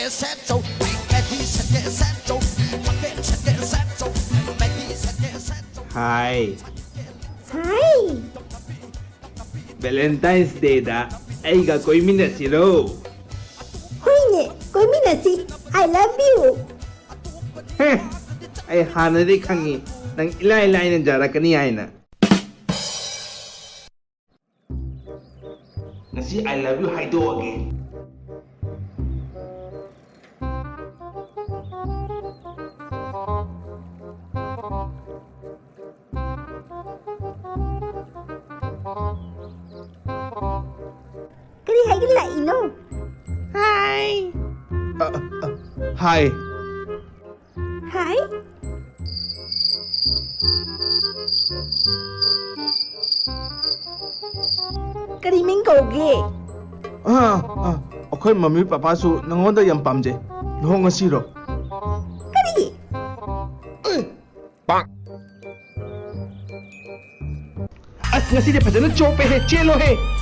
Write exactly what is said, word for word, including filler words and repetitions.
ꯁꯦꯠꯆꯧ, ꯃꯦꯗꯤ ꯁꯦꯠꯀꯦ ꯁꯦꯠꯆꯧ, ꯃꯀꯦꯠ ꯁꯦꯠꯀꯦ ꯁꯦꯠꯆꯧ, ꯃꯦꯗꯤ ꯁꯦꯠꯀꯦ ꯁꯦꯠꯆꯧ꯫ ꯍꯥꯏ꯫ ꯍꯥꯏ꯫ ꯚꯦꯂꯦꯟꯇꯥꯏꯟꯁ ꯗꯦꯗ ꯑꯩꯒ ꯀꯣꯏꯃꯤꯟꯅꯁꯤꯔꯣ? ꯍꯣꯏꯅꯦ, ꯀꯣꯏꯃꯤꯟꯅꯁꯤ꯫ I love you꯫ ꯍꯦ, ꯑꯩ ꯍꯥꯟꯅꯗꯤ ꯈꯪꯉꯤ ꯅꯪ ꯏꯂꯥꯏ ꯂꯥꯏꯅ ꯌꯥꯔꯛꯀꯅꯤ ꯍꯥꯏꯅ꯫ ꯉꯁꯤ I love you ꯍꯥꯏꯗꯣꯛꯑꯒꯦ꯫ ꯀꯔꯤ ꯍꯥꯏꯒꯦ ꯂꯥꯛꯏꯅꯣ? ꯍꯥꯏ꯫ ꯑ, ꯑ, ꯍꯥꯏ꯫ ꯍꯥꯏ꯫ ꯀꯔꯤ ꯃꯤꯡ ꯀꯧꯒꯦ? ꯑꯥ, ꯑꯥ, ꯑꯩꯈꯣꯏ ꯃꯃꯤ ꯄꯄꯥꯁꯨ ꯅꯉꯣꯟꯗ ꯌꯥꯝ ꯄꯥꯝꯖꯩ꯫ ꯂꯨꯍꯣꯡꯉꯁꯤꯔꯣ? ꯀꯔꯤ? ꯑꯁ, ꯉꯁꯤꯗꯤ ꯐꯖꯅ ꯆꯣꯞꯄꯦꯍꯦ, ꯆꯦꯜꯂꯣꯍꯦ꯫